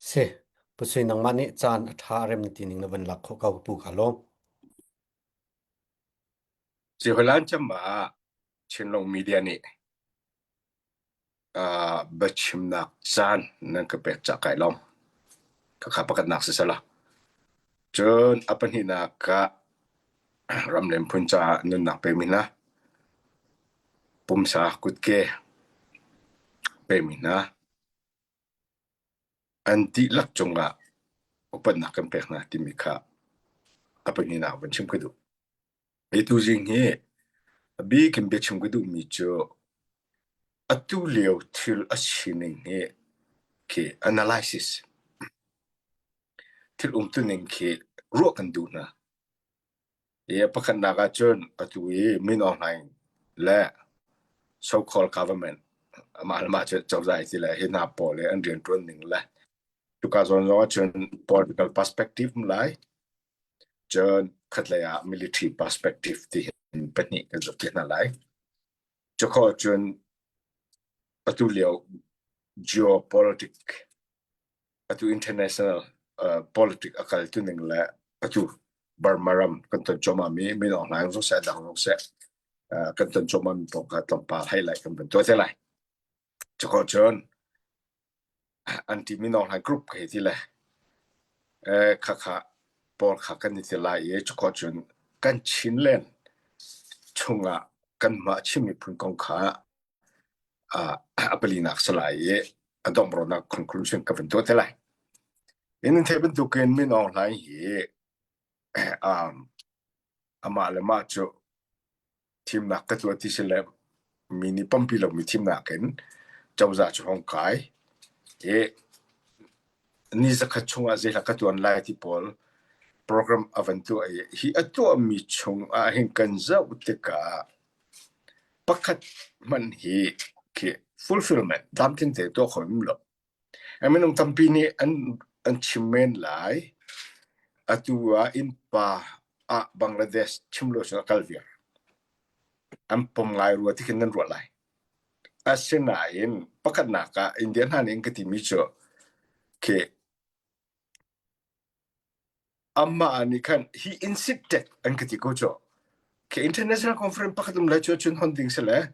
Si, Pu Sui nangmah nih caan a ṭha a rem na ti ning na van lak khawh ko pu ka lawm. Ciholan cam ah Chinlung Media nih uh, biachimnak caan nan ka pek cah kai lawm. Khakha pakhatnak si sala. Cun a pahnihnak ah ramlem phun caah nunnak pemi hna, pumsa kutke pemi hna, an dihlak cungah upatnak kan pek hna timi kha a pahnihnak van chim ka duh. Hi tuzing hi a bik in biachim ka duhmi cu atu lio thil a sining hi khi analysis thil umtuning khi ruah kan duh hna. I a pakhatnak ahcun atu i Min Aung Hlaing le so-called government amah le mah cu cozah ti le hi hna pawl i an rianṭuan ning le cuka zawn zong ahcun political perspective um lai cun khatlei ah military perspective ti hin pahnih kan zoh te hna lai. Cukhawh cun atu lio geopolitic atu international uh, politic a kal tu ning le atu Burma ram kan ton cuahmah mi Min Aung Hlaing zong seh dang zong seh uh, kan ton cuahmah mi pawl kha tlawmpal highlight kan van tuah te lai. Cukhawh cun anti Min Aung Hlaing group ka hei ti le eh khakha pawl kha kan i ti lai i cukhawh cun kan Chinland chungah kanmah Chin miphun kong kha uh, a palinak si lai i a donghrawnak conclusion ka van tuah te lai. In theih bantukin Min Aung Hlaing hi um, amah le mah cu thimnak ka tuah ti si le mi nih pampi lomi thimnak in cozah cu hong kai i ni zakhat chungah zeihla ka tuan lai ti pawl program a van tuah i hi a tuahmi chung ah hin kan zoh tikah pakhat hmanh hi khi fulfillment tlamtling te tuah kho im lo. Minung tampi nih an an chim men lai. Atu ah innpa ah Bangladesh chim lo cun a kal viar. An pom ngai rua ti khin nan ruah lai. Asinain pakhatnak ah India hna nih an ka timi cu khi amah nih khan he insisted an ka ti ko cu. Khi international conference pakhat um lai cu cun hon ding si le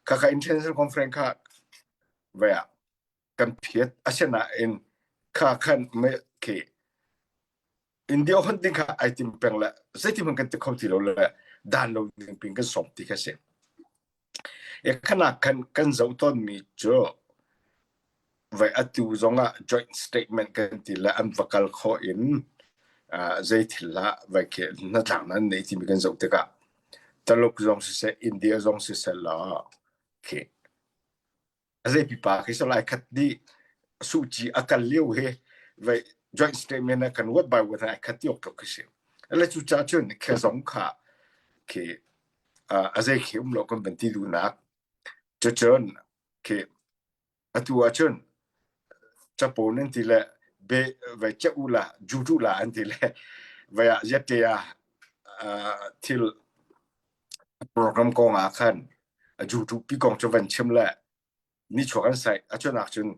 khakha international conference kha ve ah kan phiat asinain kha khan me khi India hon ding kha ai tim peng le zeitin hmanh kan ti kho ti lo le dan lo ding pin kan som ti kha si e khana kan kan zoh ton mi cu vai atu zongah joint statement kan ti le an va kal kho in zei thil la vai khi hnatlak nan nei timi kan zoh tikah Taluk zong siseh India zong siseh law khi A zei pipa khi lai khat dih Suh Kyi a kal lio hi vei joint statement ah kan word by word ai khat ti awk tluk khi si. Le cu ca cun khe zong kha khi a zei khi um lo kan van ti duhnak. Cucun khi atu ahcun capo nan ti le be vei che u la ju tu la an ti le vei ah yette ah thil program kong ah khan a jutu pi kong cu van chim le nichuak an sai a cunak cun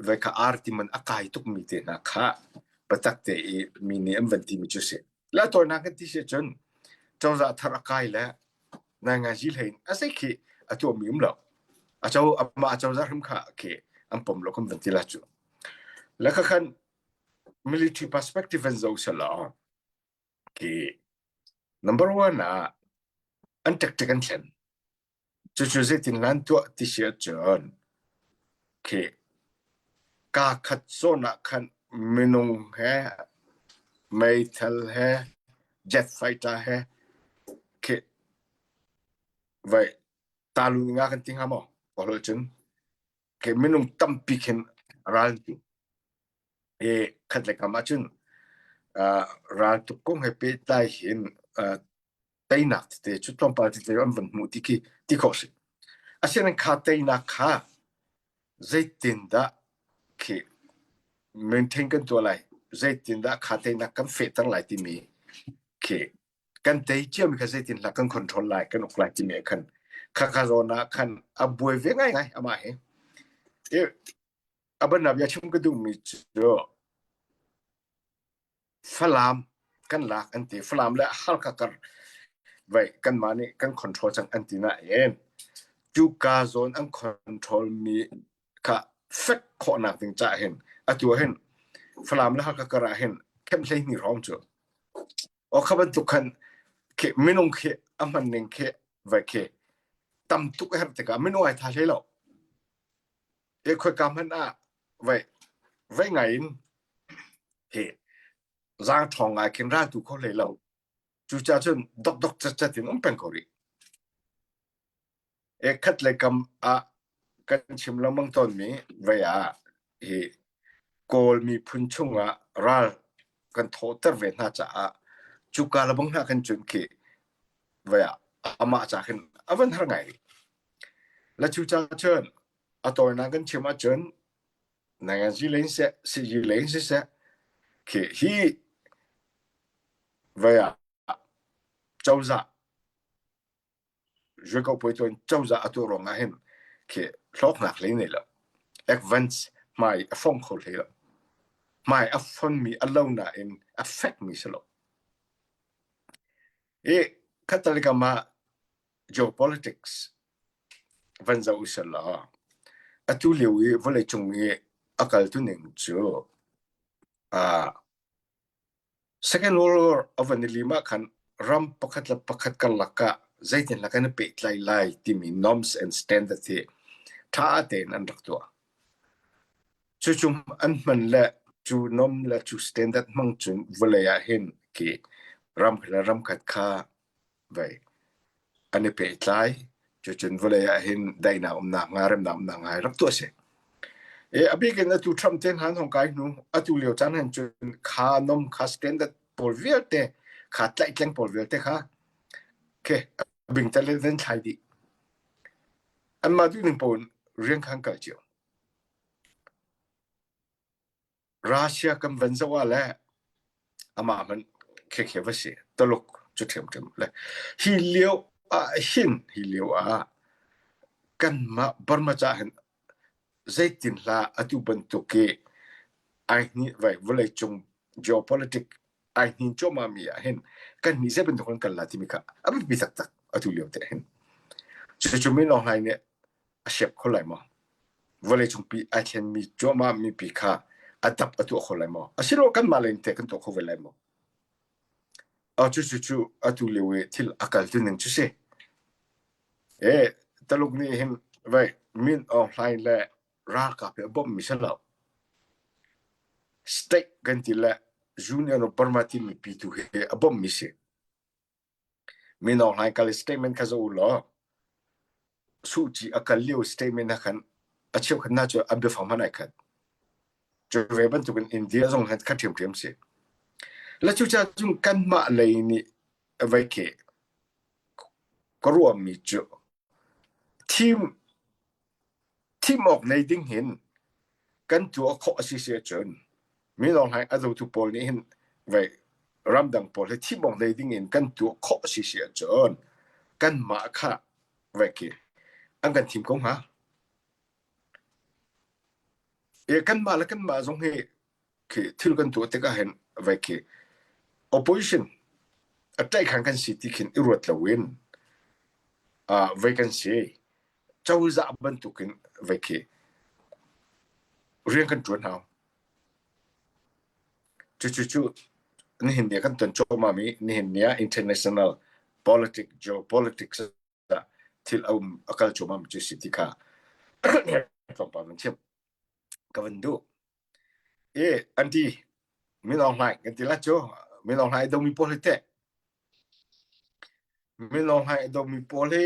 vai kha ar ti man a kai tuk mi te hna kha patak te i mi nih an van ti mi cu si la tawinak kan ti si cun cozah thar a kai le nai ngai ji hlei a sei khi a tuah mi um lo a cho ama a cozah hrim kha khi an pom lo kan van ti la cu le kha khan military perspective an zo sala Khi number one ah an tactic an thlen. Cucu zeitin lan tuah ti si ahcun khi kaa khat zawn ah khan minung he meithal he jet fighter he khi vai talu nga kan ti hnga maw? Kawl cun khi minung tampi khin ral tu. I khat le kam ahcun uh, raltuk kong he pehtlai hin uh, teinak tete cu tlawmpal tete an van hmuh ti khi ti khawh si. Asinain kha teinak kha zeitindah khi maintain kan tuah lai, zeitindah kha teinak kan fehter lai timi khi kan tei ciami kha zeitindah kan control lai, kan uk lai timi khan kha kha zawn ah khan a buai ve ngaingai amah hi. I a bannak bia chim ka duhmi cu. Falam kan lak an ti. Falam le Halkha kar vai kanmah nih kan control cang an ti nain cuka zawn an control mi kha fek khawhnak ding caah hin atu ah hin Falam le Halkha kar ah hin khem 12 hrawng cu o kha bantuk khan khi minung khi a hman ning khi vai khi tam tuk a herh tikah minung ai tha hlei lo. E khoika hmanh ah vai vai ngai in hi zaang ṭhawng ngai khin ral tu kho hlei lo. Cucaah cun dokdok catcat in um peng ko rih. E khat le kam ah kan chim lengmang tawnmi vei ah hi Kawl miphun chungah ral kan thawhter ve hna caah cuka le bang hna khan cun khi vei ah amah ca khin a van har ngai rih. Le cucaah cun a tawinak kan chim ahcun nanganzi lei in seh, sihyi lei in siseh, khi hi vei ah cozah Zualko tuan cozah a tuah ruangah hin khi hlawknak hlei nei lo. Advance hmai a fong kho hlei lo. Hmai a fonmi a lo nain a fekmi si lo. I khattalikam ah geopolitics van zoh usih law atu lio i vawleicung i a kal tu ning cu uh, Second World War a van i lim ah khan ram pakhat le pakhat karlak ah zeitindah kan i pehtlai lai timi norms and standards hi ṭha tein an rak tuah. Cucu an hman le cu norm le cu standard hmang cun vawlei ah hin khi ram khat le ram khat kha vei an i pehtlai. Cucun vawlei ah hin daihnak umnak hnga, remnak umnak hnga rak tuah a si. E, a bik in atu Trump te hna an hong kai hnu, atu lio caan hin cun kha nom kha standard pawl vialte, kha tlaihtleng pawl vialte kha ke a bing tel in thlai dih. Anmah duhning paoh in rian kha an kal cio. Russia kan van zoh ah le amah hmanh khekhe va si. Taluk cu ṭhiamṭhiam le hi lio ah hin hi lio ah kanmah Burma ca hin zeitin hlah atu bantuk hi ai hni vai vawleicung geopolitic ai hnin cuahmah mi ah hin kan nih zei bantuk kan kal la timi kha a biapi taktak atu lio te hin. Cucu Min Aung Hlaing nih a siap kho lai maw? Vawleicungpi ai thlenmi cuahmah mipi kha a dap a tuah kho lai maw? Asilo kanmah lei in teh kan tuah kho ve lai maw? A cu cu cu atu lio i thil a kal tu ning cu si. E Taluk nih hin vai Min Aung Hlaing le ralkap hi a bawmhmi si lo. State kan ti le Union of Burma timi pi tu hi a bawmhmi si. Min Aung Hlaing kal statement kha zoh u law Suh Kyi a kal lio statement ah khan a cheukhat hna cu a biafang hmanh ai khat. Cu ve bantukin India zong khan khat ṭhiamṭhiam si. Le cucaah cun kanmah lei nih vai khi ka ruahmi cu thim thim awk nei ding hin kan tuah khawh a si si ahcun Min Aung Hlaing a dotu pawl nih hin vei ramdang pawl hi thim awk nei ding in kan tuah khawh a si si ahcun kanmah kha vei khi an kan thim ko hnga. E kanmah le kanmah zong hi khi thil kan tuah tikah hin vei khi opposition a ṭaihkhan kan si ti khin i ruat loin uh, vei kan si cozah bantukin vei khi rian kan ṭuan hau. Cucu cu nihin ni ah kan ton cuahmah mi nihin ni ah international politics geopolitics ah thil a um a kal cuahmah mi cu si ti kha tlawmpal van chim ka van duh. E anti Min Aung Hlaing kan ti la cu Min Aung Hlaing domi pawl hi teh Min Aung Hlaing domi pawl hi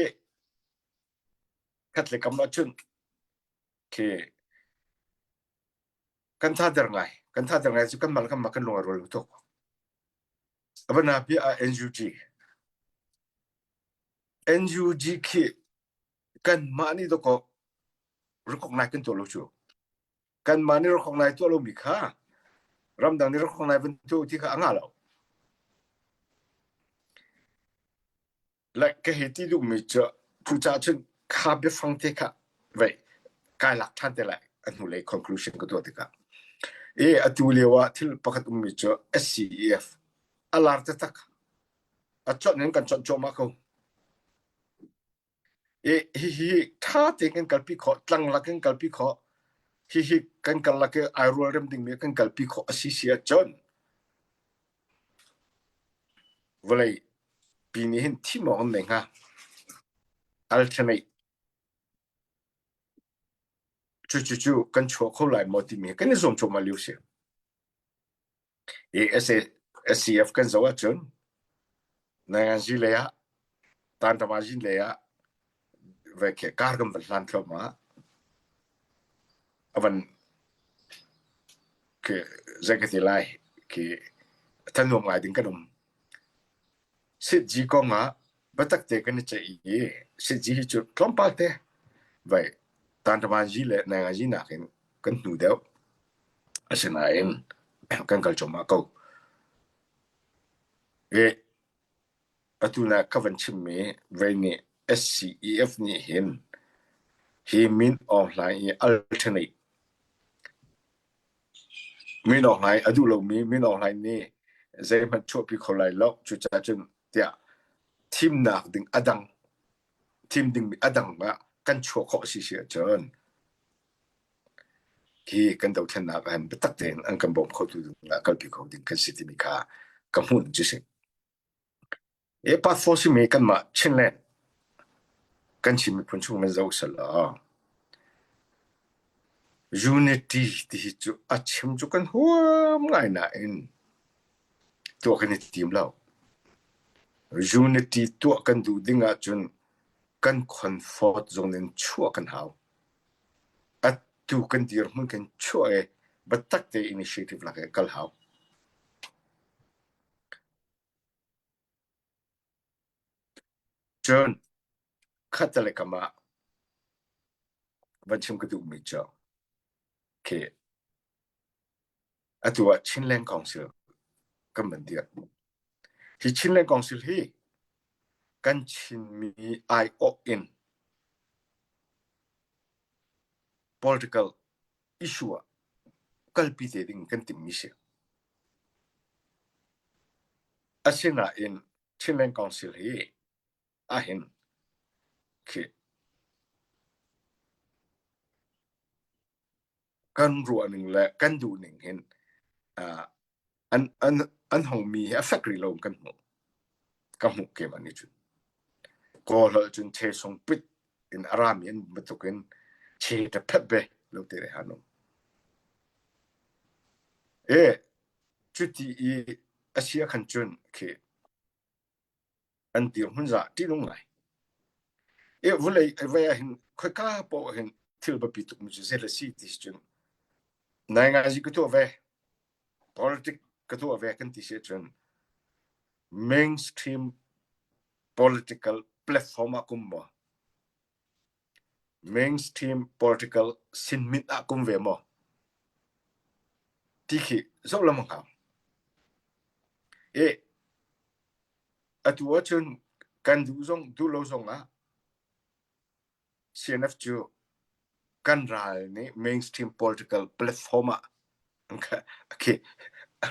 khat le kam ahcun khi kan thader ngai kan thader ngai cu kan mal kan kan lung a rual tuk avana pi a NUG NUG khi kan mah nih doko recognize kan tuah lo cu kan mah nih recognize tuah lomi kha ramdang nih recognize van tu ti kha a ngah lo Like ka hei ti duhmi cu cucaah cun kha biafang te kha vei kai lak ṭhan te lai a hnulei conclusion ka tuah tikah. I atu lio ah thil pakhat ummi cu SCEF a lar taktak. A chawnh in kan chawnh cuahmah ko. I hihi ṭha tein kan kalpi khawh, tlanglak in kalpi khawh. Hihi kan karlak i ai rualrem dingmi kan kalpi khawh a si si ahcun vawlei pi nih hin thim awk an nei hnga. Alternate cucu kan chuah kho lai maw timi kan i zuam cuahmah lio si. I SCF kan zoh ahcun Nanganzi lei ah Tantamazin lei ah ve khi kar kan van hlan thluahmah a van khi zei ka ti lai khi thanuam ngai ding kan um. Sitzi kong ah biatak te kan i ceih i sitzi hi cu tlawmpal te vai Tantamazin le Nanganzi nakin kan hnu deuh. Asinain kan kal cuahmah ko. I atu na ka van chimmi vei nih SCEF nih hin hi Min Aung Hlaing i alternate Min Aung Hlaing a duh lomi Min Aung Hlaing nih zeihmanh chuahpi kho lai lo cucaah cun tiah thimnak ding a dang thim dingmi a dang ah kan chuah khawh si si ahcun Hi kan dothlennak ah hin biatak tein an kan bawm khotu ding ah kalpi kho ding kan si timi kha ka hmuh ning cu si. E part 4 simi kanmah Chinland kan Chin miphun chung man zoh selaw unity ti hi cu a chim cu kan huam ngai nain tuah kan i tim lo. Unity tuah kan duh ding ahcun kan comfort zone in chuah kan hau. Atu kan dirhmun kan chuah i biatak te initiative lak i kal hau. Cun khat le kam ah van chim ka duhmi cu khi atu ah Chinland Council kan van dirh. Hi Chinland Council hi kan Chinmi aiawh in political issue ah kalpi te ding kan timhmi si. Asinain Chinland Council hi ahhin khi kan ruahning le kan duhning hin uh, an an an hongmi hi a fek rih lo kan hmuh. Ka hmuh kem an i cun. Kawl holh cun che sung pit in a rami an bantuk in che ta phet be lo te re hanum. E cuti i a sia khan cun khi an dirhmun za ṭihnung ngai. E vulei vei ah hin khoika paoh hin thil biapi tuk mi cu zei le si ti si cun nai ngai zi ka tuah ve politic ka tuah ve kan ti si cun mainstream political platform ah kum maw mainstream political sinmit ah kum ve maw ti khi zoh lam hngam e Atu ahcun kan duh zong duh lo zongah CNF cu kan ral nih mainstream political platform ah okay,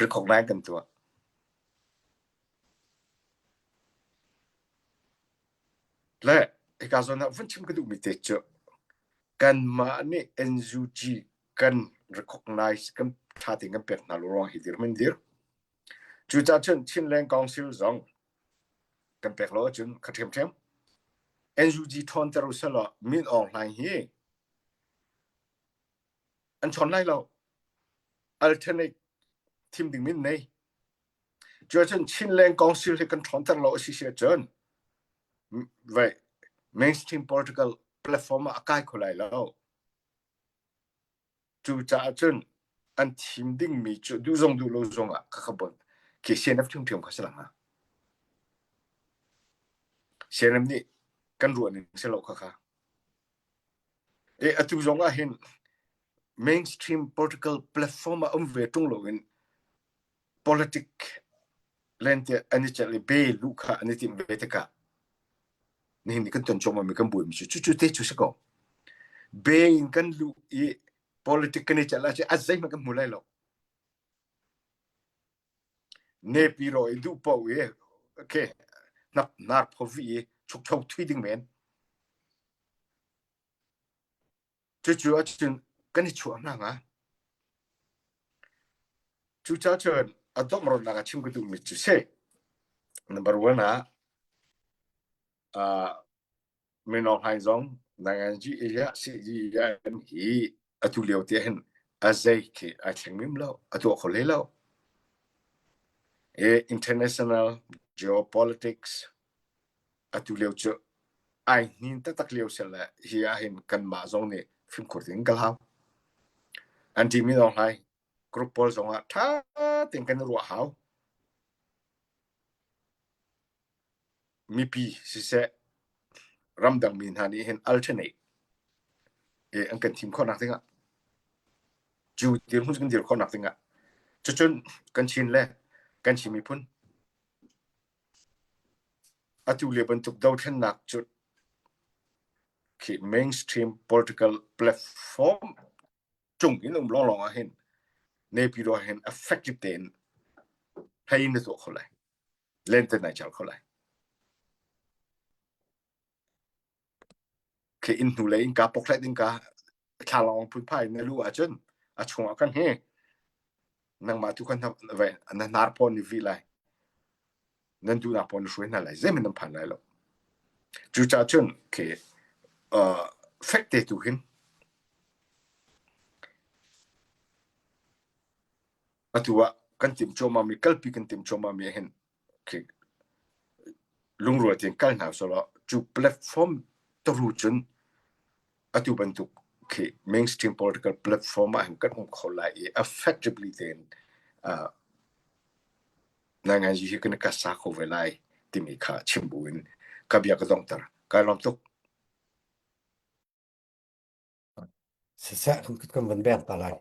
recognize kan tuah. Le hika zawn ah vun chim ka duhmi te cu kanmah nih NUG kan recognize kan ṭha tein kan pek hna lo ruang hi dirhmun dir. Cucaah cun Chinland Council zong kan pek lo ahcun kha ṭhiamṭhiam. NUG ṭhawnter u selaw Min Aung Hlaing hi an chawn lai lo. Alternate thim ding min nei. Cuacun Chinland Council hi kan ṭhawnter lo a si si ahcun vai mainstream political platform ah a kai kho lai lo. Cucaah cun an thim dingmi cu duh zong duh lo zong ah ka bon khi CNF ṭhiamṭhiam kha si lang hnga. CNF nih kan ruah ning si lo kha kha. E atu zong ah hin mainstream political platform ah um ve ṭung loin politic len te an i celh i be luh kha an i timh ve tikah nihin ni kan ton cuahmah mi kan buaimi cu cucu te cu si ko. Be in kan luh i politic kan i celh ahcun a zeihmanh kan hmu lai lo. Nepi ro i duh paoh i okay hnap nar phovi i chukcho thui ding men. Cucu ahcun kan i chuah hna nga. Cucaah cun a dongh a chim ka duhmi cu si. Number one ah uh, Mino Hlaing zong Nanganji area CGN hi atu lio te hin a zei khi ai thleng mim lo, a tuah kho hlei lo. E international geopolitics atu lio cu ai hnin taktak lio sel le hi ah hin kanmah zong nih fimkhur ding ka hau. Anti Mino Hlaing group pawl zong ah ṭha tein kan i ruah hau. Mipi siseh ramdang mi hna nih hin alternate i an kan thim khawhnak dingah cu dirhmun kan dir khawhnak dingah cucun kan Chin le kan Chin miphun atu lio bantuk dothlennak cu khi mainstream political platform cung in um lawnglawng ah hin Naypyidaw hin effective tein hlei na tuah kho lai lente nai chal kho lai khi in hnu lei in ka poklet in ka thlalawng phunphai na lu ahcun a chungah kan hi nangmah tu khan na hnar pawn ni vi lai nan duhnak pawn na hruai hna lai zeihmanh nan phan lai lo cucaah cun khi fek te tu hin Atu ah kan timh cuahmah mi kalpi kan timh cuahmah mi hin khi lungrual tein kal hna usih law cu platform taru cun atu bantuk khi mainstream political platform ah hin kan um kho lai i effectively tein uh, ngaingai hi kan ka sa kho ve lai timi kha chim buin ka bia ka donghter. Kai lawm tuk. Siseh kan kut kan van beng ta lai.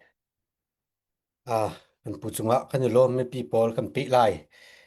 Ah, kan pu cungah kan i lawm mipi pawl kan peh lai.